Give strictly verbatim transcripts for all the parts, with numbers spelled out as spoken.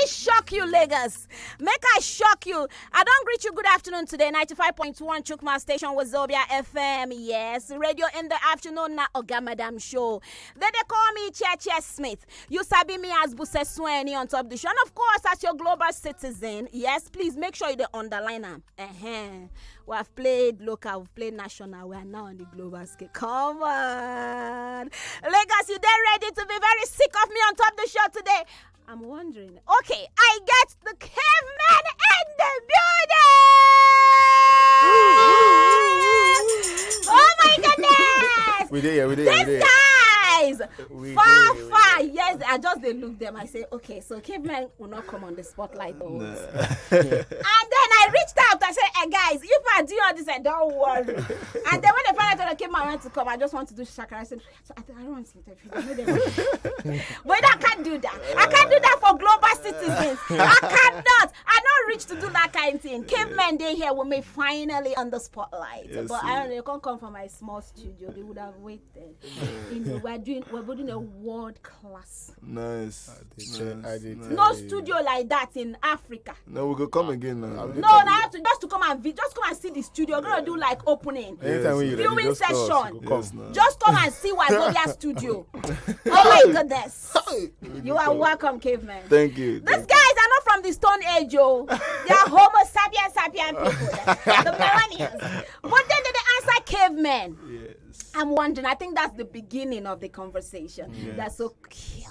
Shock you, Lagos. Make I shock you. I don't greet you. Good afternoon today. Ninety-five point one Chukma Station, Wazobia F M. Yes, radio in the afternoon na Oga Madam Show. Then they call me Cheche Smith. You sabi me as Buse Sweni on top the show. And of course, as your global citizen, yes, please make sure you dey underline am. Uh-huh. We have played local, we've played national. We are now on the global scale. Come on. Lagos, you dey ready to be very sick of me on top the show today? I'm wondering. Okay, I get the caveman in the building. Oh my goodness! We there, we there, we These there. Guys, We far, dey, we far. Yes, I just dey look them. I say, okay, so caveman will not come on the spotlight always. And then I reached out. I said, hey, guys, if I do all this, I don't worry. And then when they found out that caveman wanted to come, I just want to do shakara. I said, I, I don't want to interview them. But I can't do that. I can't do that for global citizens. I cannot. I not reach to do that kind of thing. Cavemen, they here with me finally on the spotlight. Yes, But sir. I don't know, they can't come from my small studio. They would have waited. You know, we're doing, we're building a world class. Nice. did check- Nice, I did nice. No studio like that in Africa. No, we go come again now. No, now I have to just to come and vi- just come and see the studio. We're gonna do like opening, Anytime when you ready, viewing just call us, session. we go come. Yes, now. Just come and see Wazobia studio. Oh my goodness! You are welcome, caveman. Thank you. These guys are not from the Stone Age, oh. They are Homo sapien sapien people, the millennials. But then they answer cavemen. Yes. I'm wondering. I think that's the beginning of the conversation. That's so cute.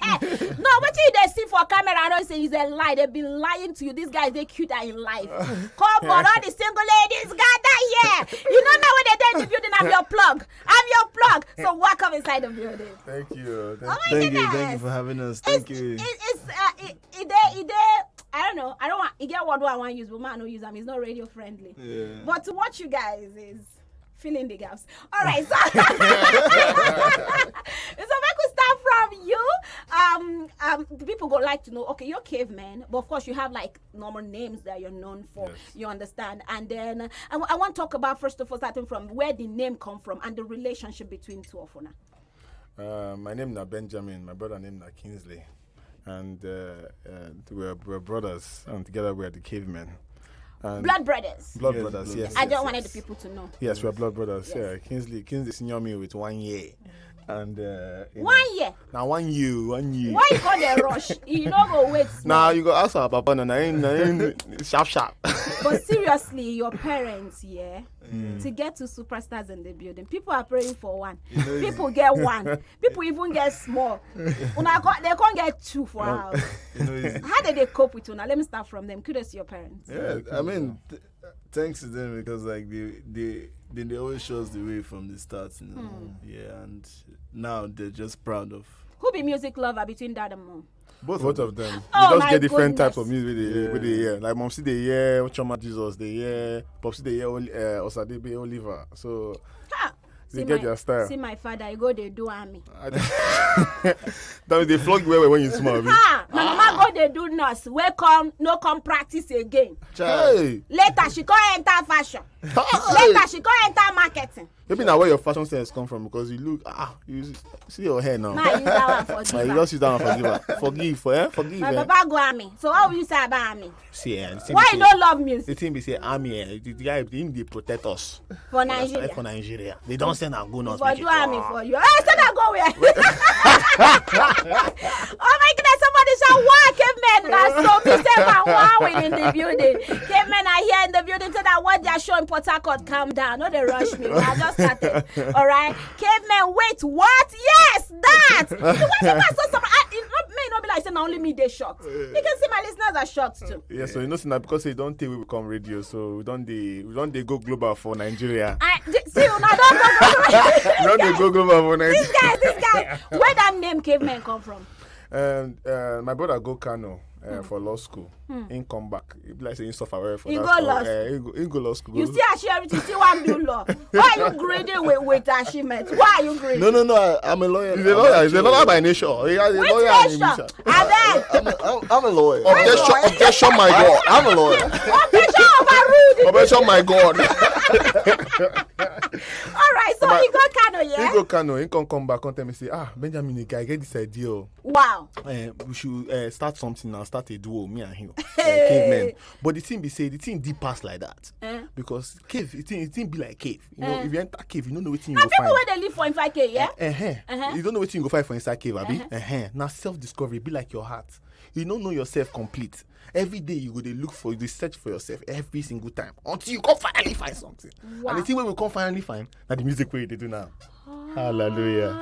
No, what you they see for camera? I don't say it's a lie. They've been lying to you. These guys, they cute in life. Come on, all the single ladies, gather here. You know now when they done the building, I'm your plug. I'm your plug. So welcome inside the building. Thank you. Oh my Thank you. goodness. Thank you for having us. It's, Thank you. It's, it's, uh, it, it, they, it, they, I don't know. I don't want. You get what do I want to use, but man, I don't use them. It's not radio friendly. Yeah. But to watch you guys is filling the gaps. All right, so so make we start from you. Um, um, the people go like to know. Okay, you're caveman, but of course you have like normal names that you're known for. Yes. You understand? And then uh, I, w- I want to talk about first of all starting from where the name come from and the relationship between two of you. Uh, my name na Benjamin. My brother name na Kingsley, and uh, uh, we're, we're brothers, and together we're the cavemen. And Blood brothers. Blood Yes, brothers. blood Yes. I yes, just wanted yes. the people to know. Yes, we're blood brothers. Yes. Yeah, Kingsley. Kingsley senior me with one year, and uh, you know, One year. Now one year, one year. Why you call the rush? You no go wait. Now you go ask our papa. Now, now, him- now, him sharp, sharp. But seriously, your parents, yeah, to get two superstars in the building, people are praying for one. People get one. People even get small. Una co- they can't get two for house. You know, it's, How did they cope with una? Let me start from them. Kudos to your parents. yeah, I mean, th- thanks to them because like they they they, they always show us the way from the start. You know? Yeah, and now they're just proud of. Who be music lover between dad and mom? Both, of them. Oh They just my get different goodness. Types of music. They, yeah. They hear. Like mom see they hear Choma Jesus. They hear Popsy. They hear Oli- uh, Osadebe Oliver. So Ha! They See get my- their style. See my father, he go they do army. That means they flog you well when you small. Abi? Ha! My mama go they do nurse. Where come no come practice again. Hey, Later she come enter fashion. Later she come enter marketing. Maybe now where your fashion sense come from because you look ah you see your hair now. Ma use that one for Like, you give. just use that one for give her. Forgive for eh? Forgive My eh? Papa go army. So what will you say about army? See eh? the thing Why be you say- don't love music? The thing be say army eh? The, the guy him dey protect us. For That's why Nigeria. For Nigeria, they don't send and go not For make do it. army for you. Hey, send and go where? Oh my goodness, somebody shout, wow, cavemen. Now so me say my wow in the building. Cavemen are here in the building. Tell that what they are showing Port Harcourt. Calm down. No, they rush me. I just started. All right. Cavemen, wait, what? Yes, that. The way people are so surprised. I, it not, may not be like saying only me they shocked. You can see my listeners are shocked too. Yeah, so you know, say na because they don't think we become radio, so we don't they we don't they go global for Nigeria. I th- see you now. Don't go. We don't they go global for Nigeria. This guy, this guy. Where that name cavemen come from? Um, uh, my brother go Kano uh, for law school. He come back. He be like say he suffer well for He that go school. law Uh, he go, he go law school. You Go- see, I share everything. See one do law. Why are you grading with, with achievement? Why are you grading? No, no, no. I, I'm a lawyer. He's a lawyer. He's a lawyer by nature. He has a Which lawyer in nation? himself. Abeg. I'm a, I'm, I'm a lawyer. Objection, objection, my God. I'm a lawyer. Objection overruled. Objection, my God. All right, But he go Kano, yeah? He go Kano, he come come back, come tell me say, ah, Benjamin, I get this idea. Oh. Wow. Uh, we should uh, start something now, start a duo, me and him. Uh, cavemen. But the thing be say, the thing deep pass like that. Uh. Because cave, the thing, the thing be like cave. You know, uh. If you enter cave, you don't know what you go find. People where they live for inside cave, yeah? Uh-huh. Uh-huh. You don't know what you go find for inside cave, abi? Uh-huh. Uh-huh. Now self-discovery be like your heart. You don't know yourself complete. Every day you go dey look for, you dey search for yourself every single time until you come finally find something. Wow. And the thing wey we come finally find na the music wey you dey do now. Hallelujah.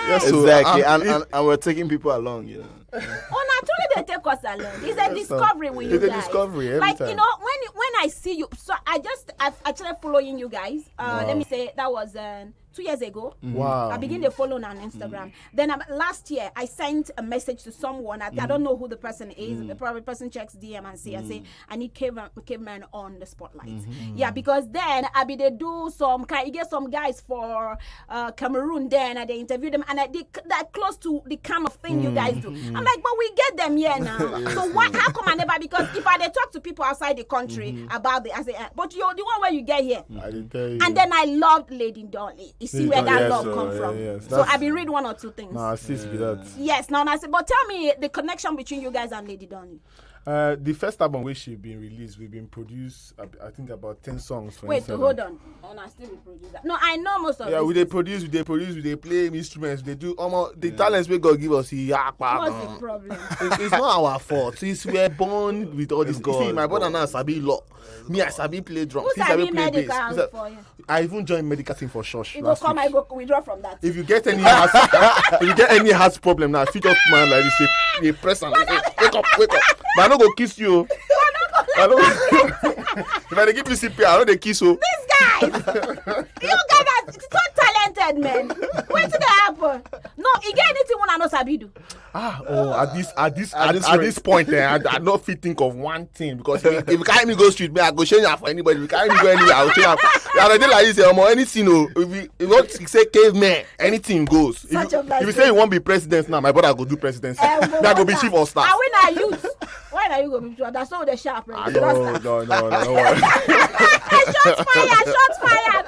Yes, so, exactly. And, and, and, and we're taking people along, you know. Oh, naturally they take us along. It's a discovery with you guys. It's a discovery every like, time. You know, when when I see you, so I just I actually following you guys. Uh, wow. Let me say that was. Uh, two years ago. Wow. I begin to follow on Instagram. Mm. Then um, last year, I sent a message to someone. I, mm. I don't know who the person is. Mm. The probably person checks D M and see. Mm. I say, I need cave, caveman on the spotlight. Mm-hmm. Yeah, because then I be they do some, you get some guys for uh, Cameroon then, and they interview them, and I did that close to the kind of thing mm. you guys do. Mm. I'm like, but we get them here now. Yes, so why? How come I never? Because if I they talk to people outside the country mm-hmm. about the, I say, uh, but you're the one where you get here. I didn't tell you. And then I loved Lady Dolly. You see where that love come from. So I be read one or two things. Nah, sis be that. Yes, now I say, but tell me the connection between you guys and Lady Dolly. Uh, the first album wey she been released, we been produce I, I think about ten songs. For wait, hold on. Una still be producer. No, I know most of. Yeah, we dey produce, we dey produce, we dey play instruments, we dey do almost the yeah. talents wey God give us. He yakpa. What's the problem? It, it's not our fault. Since we were born with all this. God, see, my brother now sabi law. Me, I sabi play drums. Who sabi play bass. I even join medical team for church. You go come, I go withdraw from that. If you get any heart, if you get any heart problem now, fit up man like this, they press and say, wake up, wake up. But I no go kiss you. I no. If I dey give you C P R, I no dey kiss you. This guy, you guys are so talented, man. Wetin dey happen? No, you get anything one I no sabi do. Ah, oh, at this, at this, at, at this, at this point, eh, I, I no fit think of one thing because if, if you carry me go street, me I go change am for anybody. If you carry me go anywhere, I go change am. I dey like this, eh, omo, anything, oh, if you, if you want to say caveman, anything goes. If you, if you say you wan be president now, my brother go do presidency. Eh, me I go be chief of staff. Are we na youth? Why na you go be chief? That's all the sharp. Right? No, no, no, no, no. Shot fire! Shot fire!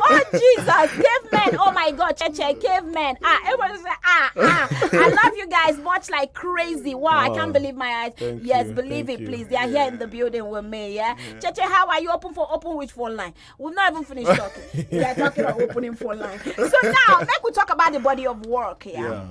Oh Jesus, caveman! Oh my God, cheche, caveman! Ah, everyone say ah ah. I love you guys much like crazy. Wow, I can't believe my eyes. Yes, believe it, please. They are here in the building with me. Yeah, cheche, how are you? Open for open which phone line? We've not even finished talking. We are talking about opening phone line. So now, make we talk about the body of work. Yeah. Yeah.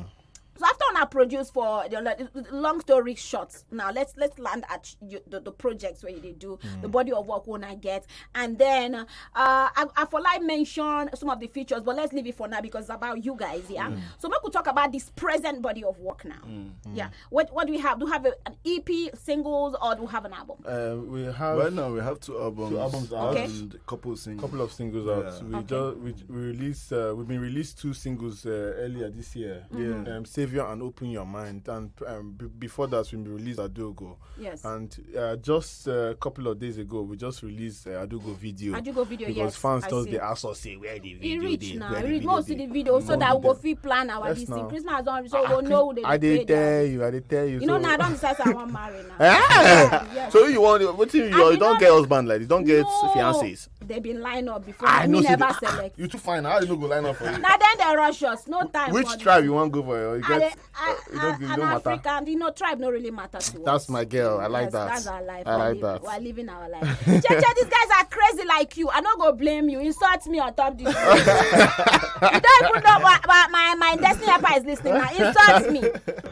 So after una produce for the long story short, now let's let's land at you, the, the projects where you dey do mm. the body of work una get, and then uh, I, I for like mention some of the features, but let's leave it for now because it's about you guys, yeah. Mm. So make we talk about this present body of work now. Mm. Yeah, what what do we have? Do we have a, an E P, singles, or do we have an album? Uh, we have right now we have two albums, two albums out okay. And couple singles, couple of singles yeah. Out. We okay. Just we, we released uh, we've been released two singles uh, earlier this year. Yeah. Um, Savior and Open Your Mind, and um, b- before that we released Adogo. Yes. And uh, just a couple of days ago, we just released uh, Adogo video. Adogo video, because yes, fans just they ask us say where the video. It reach now. It reach now. See the video so that we go fit plan our this thing. Christmas don so we know who they. I dey tell you. I dey tell you. You know now I don decide I wan marry now. Yeah. So you want wetin you don get husband like this? Don get fiancés? They been line up before. I know. Never select. You too fine. How you no go line up for you? Now then they rush us. No time. Which tribe you want go for? You get. I, uh, you don't, you an don't African, you know, tribe no really matter to us. That's my girl. I like that. That's our life. I like that. We're living our life. Cheche, these guys are crazy like you. I no go blame you. Insult me on top this. You don't even know what, what my, my destiny helper is listening now. Insult me.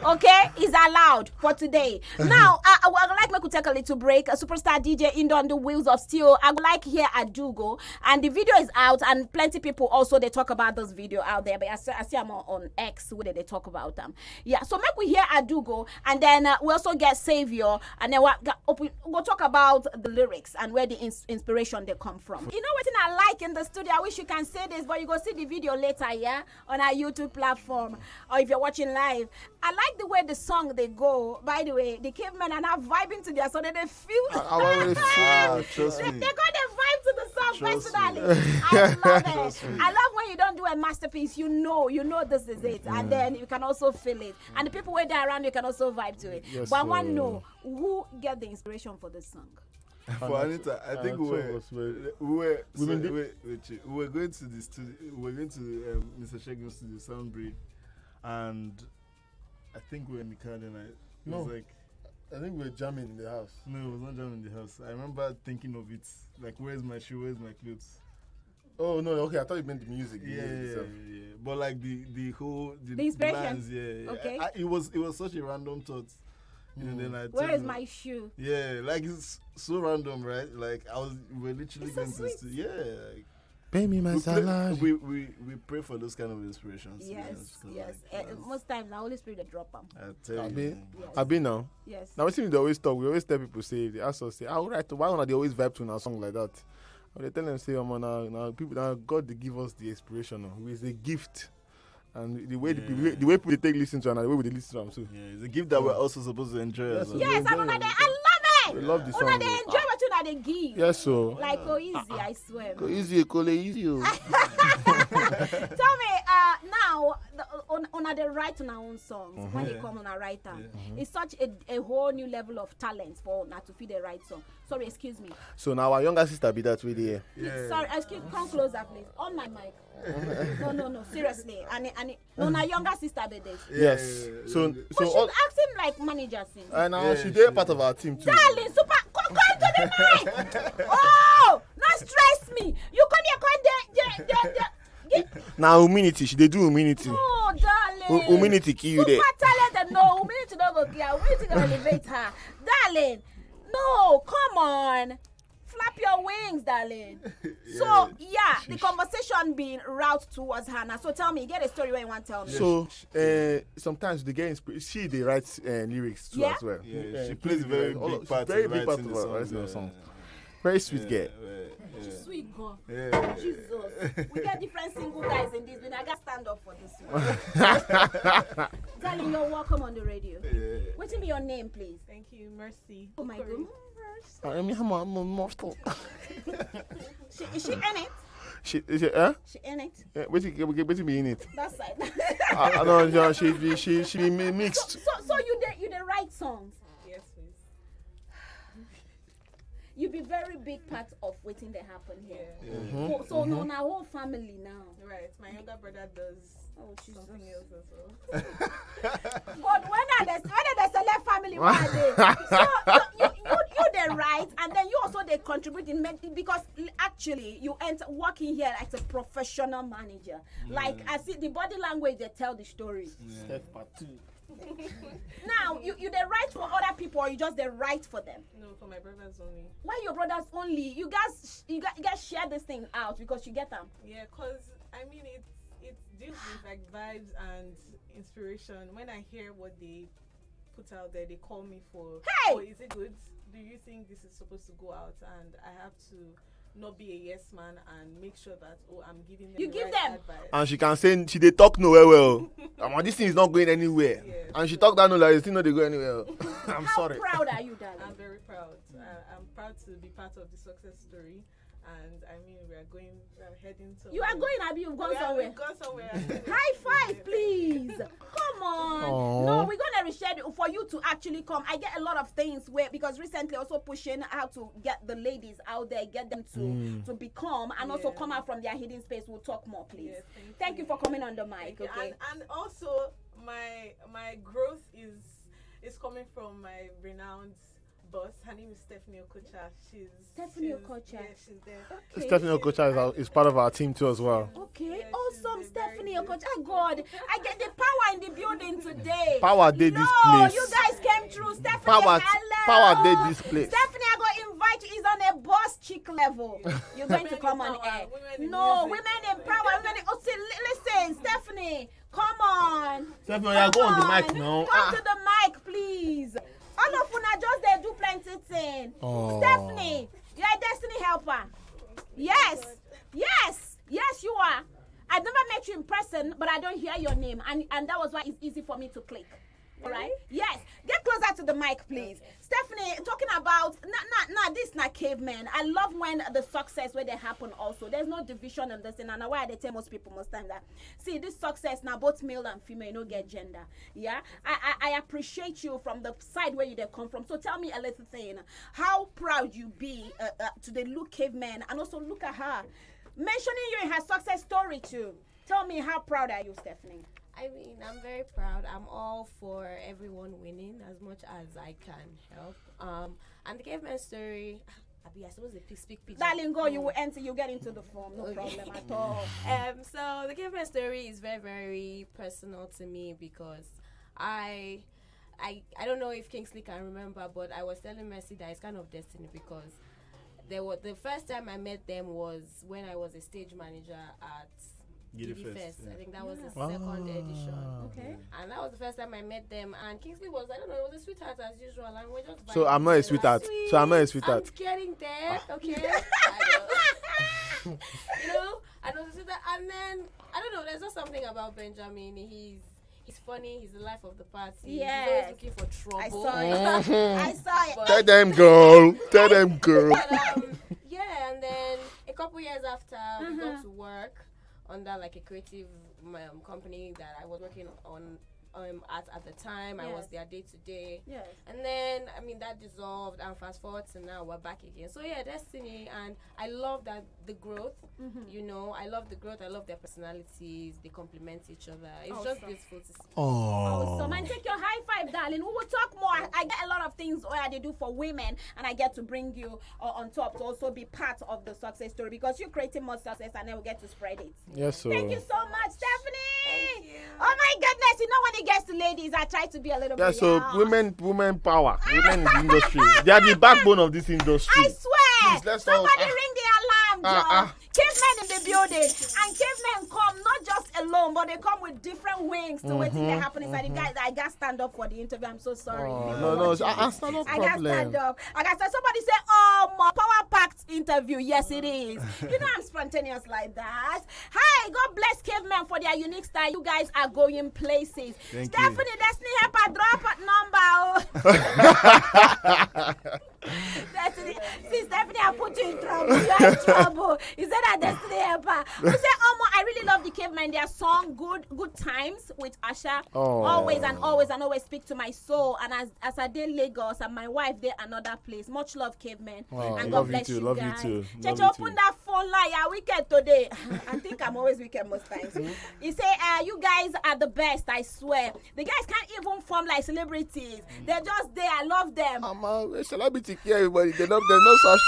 Okay? It's allowed for today. Now, I, I would like make we take a little break. A superstar D J Indo on the wheels of steel. I would like hear Adugo. And the video is out, and plenty people also they talk about this video out there. But I see, I see I'm on, on X where they talk about them. Yeah, so make we hear Adugo, and then uh, we also get Savior, and then we go open, go talk about the lyrics and where the ins- inspiration they come from. You know what I like in the studio? I wish you can say this, but you go see the video later, yeah, on our YouTube platform, or if you're watching live. I like the way the song they go. By the way, the cavemen are now vibing to their song. They feel. I, I already feel. Ah, trust me. They, they got the vibe to the song personally. I love it. I love when you don't do a masterpiece. You know, you know this is it, and then you can also feel it, and the people where they're around you can also vibe to it. Yes, but I want to know who get the inspiration for this song. For Anita, I think we were, we were, we were going to the studio, we were going to um, Mister Shegun's studio, Soundbreed, and I think we were in the car then. I, it was like, I think we were jamming in the house. No, it was not jamming in the house. I remember thinking of it, like, "Where's my shoe? Where's my clothes?" Oh no, okay. I thought you meant the music. The yeah, music yeah, itself. Yeah. But like the the whole the, The inspiration. Lines, yeah, yeah. Okay. I, it was it was such a random thought. You know, then I Where told is her- my shoe? Yeah, like it's so random, right? Like I was, we're literally It's so going to sweet. stu- yeah. Like, Pay me my we, pray, salary. we we we pray for those kind of inspirations. To be Yes, honest, 'cause, yes. like, Eh, that's- most times, the Holy Spirit dey drop am. I tell Abi? you. Yes. Abi now. Yes. Now wetin we dey always talk, we always tell people say they ask us say, "Ah, all right, why una dey always vibe to una song like that?" We dey tell them say, "Omo, na na people, na God dey give us the inspiration. Oh. It's a gift, and the way the people, Yeah. the way people dey take listen to am, and the way we dey listen to am too." Yeah, it's a gift that we're also supposed to enjoy. Yes, As well. we Yes, enjoy and una it. dey, I love We it. love the song. Una dey enjoy what una dey give. Yes, so Like, oh, easy, I swear. go easy, Kole, easy. Oh. Tell me, uh, now, the, on, una dey write una own songs when e Yeah. come una write am. Yeah. It's such a, a whole new level of talent for una to fit dey write song. Sorry, excuse me. So now our younger sister be that way there. Yeah. Sorry, excuse. Come closer, please. On my mic. No, no, no. Seriously, and and no, na younger sister be this. Yes. Yeah, yeah, So yeah. so But she's all, acting like manager since. and now Yeah, she dey she- part of our team too. Darling, super, come, come to the mic. Oh, no stress me. You come here, come there, there, there, there. Now humility, she dey do humility. Oh, darling. Hu- Humility kill you there. Super talented. No, humility no go kill her. Humility go elevate her. Darling, no, come on. Flap your wings, darling. So, yeah, the conversation being route towards her now. So tell me, you get a story where you want to tell me. So uh, sometimes they get inspiration. She dey write uh, lyrics too Yeah? as well. Yeah, Uh, she plays a very all- big part very in big part writing of the her songs, writing the yeah. song. Very sweet Yeah, girl. yeah, yeah. Sweet girl. Yeah. Jesus. We get different single guys in this. We not gonna stand up for this one. Darling, you're welcome on the radio. Yeah. What be your name, please? Thank you, Mercy. Oh my Okori. goodness. I mean, I'm a, I'm a mortal. She, is she in it? She, she, eh? She in it? Eh, wetin wetin be in it? That side. Ah, no, no, she be she she be mi- mixed. So, so you dey you dey write songs. Yes, please. You be very big part of wetin dey happen here. Yeah. Yeah. So, so no, na whole family now. Right. My younger brother does Oh, Jesus. something else as well. God, when are they when are they select family one day? So you, you, you, you dey write and then you also dey contribute in many because l- actually you enter working here as a professional manager. Like I see the body language they tell the story. Step part two. Now you, you dey write for other people or you just dey write for them. No, for my brothers only. Why your brothers only? You guys sh- you guys, you guys share this thing out because you get them. Yeah, cause I mean it it deals with like vibes and inspiration. When I hear what they put out there, they call me for. Hey! Oh, is it good? Do you think this is supposed to go out? And I have to not be a yes man and make sure that oh I'm giving them You the give right them. advice. And she can say she dey talk no well well. Omo, this thing is not going anywhere. Yes. And she talk that no like the thing no dey go anywhere. I'm How sorry. Proud are you, darling? I'm very proud. I, I'm proud to be part of the success story, and I mean we are going, we are heading to. You are going, Abi. You've gone We are- somewhere. We've gone somewhere. High five, please. Come on. Aw. No, we're gonna reshare it for you to actually come. I get a lot of things where because recently also pushing how to get the ladies out there, get them to Mm. to become and also Yeah. come out from their hidden space. We'll talk more, please. Yes, thank, Thank you for coming on the mic. Thank you. Okay. And, and also my my growth is is coming from my renowned boss. Her name is Stephanie Okocha. She's Stephanie she's- Okocha. Yeah, she's there. Okay. Stephanie Okocha is, our- is part of our team too as well. Okay, Yeah, she's awesome, been very Stephanie good. Okocha. Oh God, I get the power in the building today. Power dey no, this place. You guys came through, Stephanie. Power Hello. power dey this place. Stephanie, I go invite you. Is on a boss chick level. You're going to Women come in on power, air. women in No, music. Women in power. Women in, oh, see, li- listen, Stephanie, come on. Stephanie, oya, go on the mic Come now. Come Ah. To the mic, please. All of una just dey do plenty thing. Oh. Stephanie, you're a destiny helper. Yes, yes, yes, you are. I've never met you in person, but I don't hear your name, and and that was why it's easy for me to click. All right? Yes. Get closer to the mic, please. Stephanie, Eh, talking about na na na this na cavemen. I love when the success where they happen also. There's no division in this thing, and why they tell most people most times that, see, this success now, both male and female, you know, get gender. Yeah, I, I I appreciate you from the side where you they come from. So tell me a little thing. How proud you be uh, uh, to the look caveman, and also look at her, mentioning you in her success story too. Tell me, how proud are you, Stephanie? I mean, I'm very proud. I'm all for everyone winning as much as I can help. Um, and the caveman story, Abi, I suppose they speak pidgin. Darling, go. You will enter. You get into the form. No problem at all. Um, so the caveman story is very, very personal to me because I, I, I don't know if Kingsley can remember, but I was telling Mercy that it's kind of destiny because there was the first time I met them was when I was a stage manager at Giddy Giddy Fest, Fest. Yeah. I think that was the Ah. second edition. Okay. And that was the first time I met them. And Kingsley was, I don't know, it was a sweetheart as usual. And we're just So vibing I'm not a together. Sweetheart. So I'm not a I'm Sweetheart. Getting there, okay? I know. You know, and also that, and then I don't know. There's just something about Benjamin. He's he's funny. He's the life of the party. He's Yes. always looking for trouble. I saw it. I saw it. But- Tell them, girl. Tell them, girl. But, um, yeah, and then a couple years after, we got to work under like a creative um, company that I was working on um, at at the time. I was Yes. their day to day, Yes. and then I mean that dissolved. And fast forward to now, we're back again. So yeah, destiny, and I love that the growth. You know, I love the growth. I love their personalities. They complement each other. It's just Awesome. Beautiful to see. Awesome. And take your high five, darling. We will talk more. I, I get a lot of things where they do for women, and I get to bring you uh, on top to also be part of the success story because you're creating more success, and then we get to spread it. Yes, so. Thank you so much, Stephanie. Thank you. Oh my goodness! You know when it gets to ladies, I try to be a little Yeah, bit. so Yeah. Women, women power, women in the industry. They are the backbone of this industry. I swear. Please, let's all- Somebody ah. Ring the alarm, Ah, Joe. Ah. Cavemen in the building, and cavemen come not just alone, but they come with different wings to what they happen inside. The guys, I got stand up for the interview. I'm so sorry. Oh, no, no, I, I stand up. I got stand up. I got stand. Somebody say, "Oh, more power packed interview." Yes, it is. You know I'm spontaneous like that. Hi, God bless cavemen for their unique style. You guys are going places. Thank you. Stephanie, Destiny, help her drop a number. Oh. Destiny, see, Stephanie, I put you in trouble. You are in trouble. He said that Destiny helper. We say, "Oh, I really love the caveman. Their song, good, good times with Asha. Oh. Always and always and always speak to my soul. And as as I did Lagos and my wife there another place. Much love, caveman. Oh, And love God you bless too, you love you guys. too, Cheche, love you open too. That phone line. You're wicked today. I think I'm always wicked most times. He say, uh, "You guys are the best. I swear. The guys can't even form like celebrities. They're just there. I love them." I'm a celebrity. Care everybody. They love them. No such.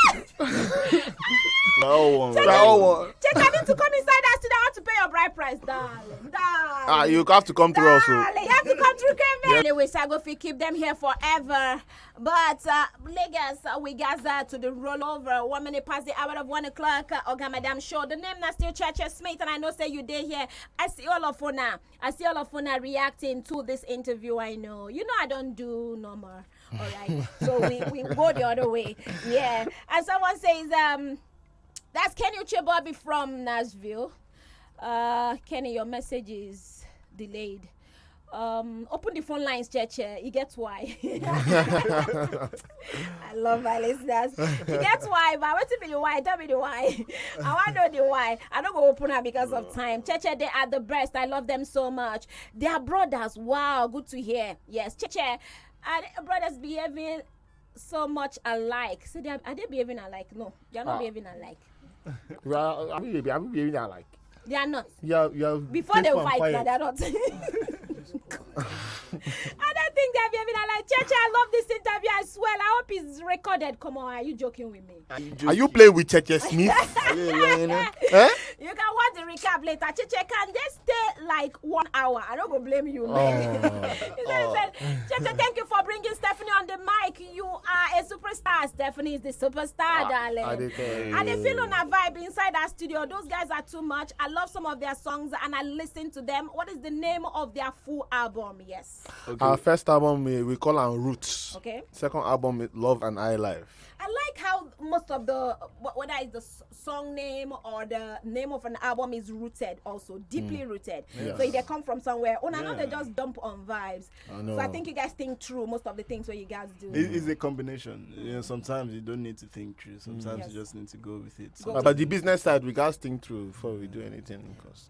That one. That one. Cheche, I need to come inside that studio. I want to pay your bride price, darling. Darling. Ah, you have to come through also. Darling, you have to come through, caveman. Anyways, I go fit keep them here forever. But uh, Lagos, uh, we gather to the rollover. One minute past the hour of one o'clock. Uh, Oga Madam Show. The name na still Cheche Smith, and I know say you dey here. I see all of una. I see all of una reacting to this interview. I know. You know I don't do normal. All right. So we, we go the other way. Yeah. And someone says, um, "That's Kenny Uchebobi from Nashville." Uh, Kenny, your message is delayed. Um, open the phone lines, Cheche. You get why. I love my listeners. You get why, but what be the why? Tell me the why. I want to know the why. I don't go open her because of time. Cheche, they are the best. I love them so much. They are brothers. Wow, good to hear. Yes, Cheche. Are they brothers behaving so much alike? So they are, are they behaving alike? No, they are not Ah. Behaving alike. Well, are we, are we behaving alike? They are not. Yeah, yeah. Before they fight, now they are not. I don't think they're behaving alike. Cheche, I love this interview. I swear, I hope it's recorded. Come on, are you joking with me? Are you playing with Cheche Smith? Eh? You can watch the recap later. Cheche, can they stay like one hour? I don't go blame you, man. He said, "Cheche, thank you for bringing Stephanie on the mic. You are a superstar." Stephanie is the superstar, darling. I dey tell you. And they feel on a vibe inside our studio. Those guys are too much. I love some of their songs and I listen to them. What is the name of their full album? Yes. Our first album, eh, we call am Roots. Okay. Second album is Love and I Life. I like how most of the wh- whether it's the s- song name or the name of an album is rooted, also deeply rooted. Yes. So they come from somewhere. Oh, no, no, they Yeah. just dump on vibes. I know. So I think you guys think through most of the things what you guys do. It, it's a combination. You know, sometimes you don't need to think through. Sometimes Yes. You just need to go with it. Go Uh, but the business side, we guys think through before we do anything. 'Cause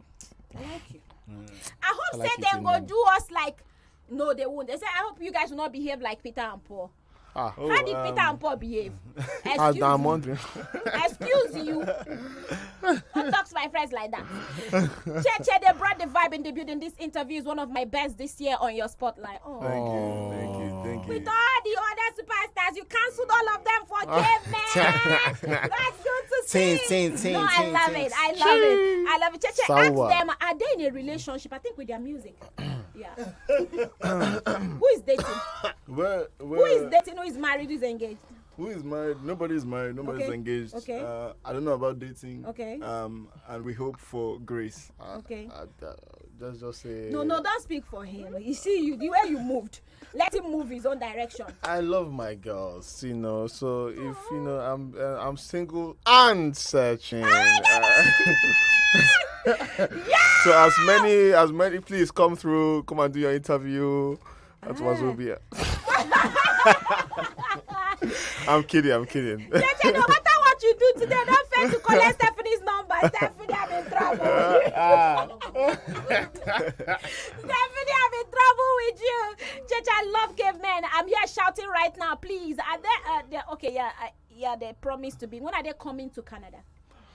I like you. Mm. I hope I like say it they in go them. Do us like no, they won't. They say I hope you guys will not behave like Peter and Paul. Ah, Oh, How did um, Peter and Paul behave? as I'm Excuse you. wondering. Excuse you. Don't talk to my friends like that. Che Che, they brought the vibe in the building. This interview is one of my best this year on your spotlight. Oh. Thank you, thank you, thank you. With all the other superstars, you cancelled all of them for Caveman. That's good to see. Tin, tin, tin, No, I tin, love tin. it. I love it. I love it. Che Che, ask Sour. Them, are they in a relationship? I think with their music. Yeah. Who is dating? Where, Who is where, dating? Who is married? Who is engaged? who is married? Nobody's married. Nobody's Okay, engaged. okay. Uh, I don't know about dating. Okay. Um, and we hope for grace. Okay. Uh, uh, just, just say. No, no, don't speak for him. You see, you the way you moved. Let him move his own direction. I love my girls, you know. So if you know, I'm uh, I'm single and searching. Uh, so as many as many, please come through, come and do your interview. That was will be. I'm kidding. I'm kidding. Che Che, no matter what you do today, don't fail to collect Stephanie's number. Stephanie, I'm in trouble. Ah. Stephanie, I'm in trouble with you. Che Che, I love Caveman. I'm here shouting right now. Please, are they? Uh, they okay, yeah, I, yeah. They promised to be. When are they coming to Canada?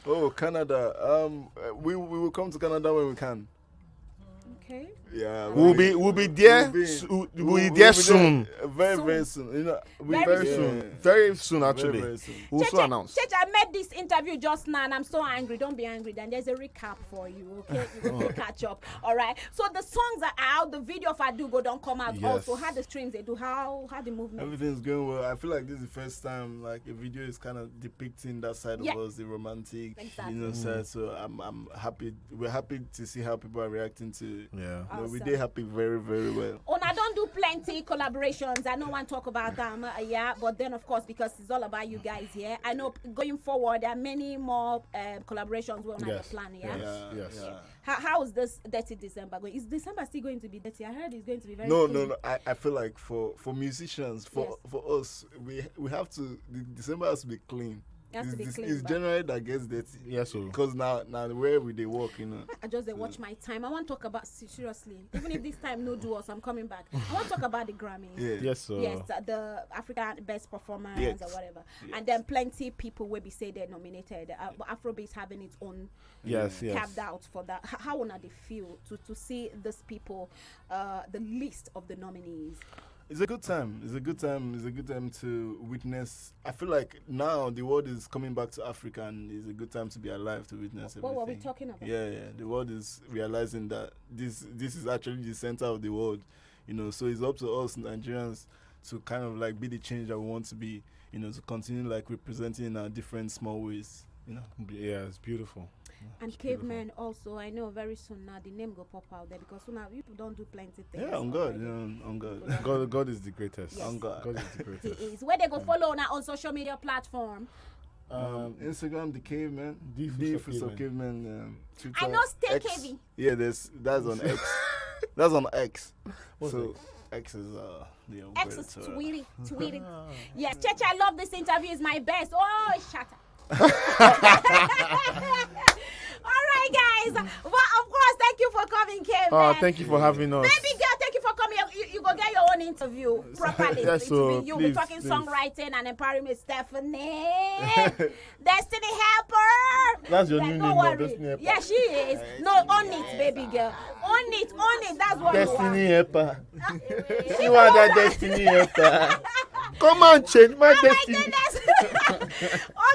Oh, Canada. Um, uh, we we will come to Canada when we can. Okay. Yeah. We'll be we'll be there. We'll be- s- We'll, we'll- we'll be we'll there be soon. Very Soon. very soon. You know, we, Very Very yeah. soon. Very soon, Very, actually. very soon. We'll Che soon Che, announce. Che Che, I made this interview just now and I'm so angry. Don't be angry. Then there's a recap for you, okay? You will catch up. All right. So the songs are out. The video for Do Go don't come out. Yes. Also, how the streams they do? How how the movement? Everything's going well. I feel like this is the first time like a video is kind of depicting that side Yeah. of us, the romantic, Exactly. you know, side. So I'm I'm happy. We're happy to see how people are reacting to. You Yeah. know, we Awesome. Did happy very very well. Una don do plenty collaborations. I no wan talk about them, uh, yeah. But then, of course, because it's all about you guys here, I know going forward there are many more um, collaborations we una dey Yes. plan, yeah. Yes. Yeah, Yes. yeah. How, how is this Dirty December going? Is December still going to be dirty? I heard it's going to be very No, clean. no, no. I, I feel like for for musicians, for Yes. for us, we we have to. The December has to be clean. It has it's, to be it's- clean, It's but- January that gets dirty. Yes, so. Because now now where we dey work, you know. I just dey watch my time. I wan talk about se- seriously. Even if this time no do us, I'm coming back. I wan talk about the Grammys. Yeah. Yes, so. Yes, uh, the African best performance Yes. or whatever, Yes. and then plenty people will be say they're nominated. Uh, but Afrobeats having its own Yes, yes. carved out for that. H- How wanna they feel to to see these people, uh, the list of the nominees? It's a good time. It's a good time. It's a good time to witness. I feel like now the world is coming back to Africa, and it's a good time to be alive to witness What were we everything. Talking about? Yeah, yeah. The world is realizing that this this is actually the center of the world, you know. So it's up to us Nigerians to kind of like be the change that we want to be, you know, to continue like representing in our different small ways, you know. Yeah, it's beautiful. And Caveman also, I know very soon now the name go pop out there because soon now people don't do plenty things. Yeah, on God, Already. You know, on God. God, God is the greatest. Yes. On God. God is the He greatest. Is where they go follow now on social media platform. Um, Instagram, the Caveman. The The Fuso Fuso Caveman. Caveman. Um, Twitter, I know stay X. K V. Yeah, there's that's on X. That's on X. What's So X? X is uh the X is upgraded, uh, Tweety, Tweety. Yes, Cheche, I love this interview. It's my best. Oh, shut up. All right, guys. Well, of course, thank you for coming, Caveman. Oh, thank you for having us. Baby girl, thank you for coming. You, you go get your own interview properly. Yes, It so will be- you'll be please, talking please. Songwriting and empowering with Stephanie. Destiny helper. That's your Yeah, new no name now, worry. Destiny helper. Yeah, she is. No, own it, baby girl. Own it, own it. That's what Destiny you helper. want. See what that Destiny helper. Come and change my Oh my destiny. Goodness. All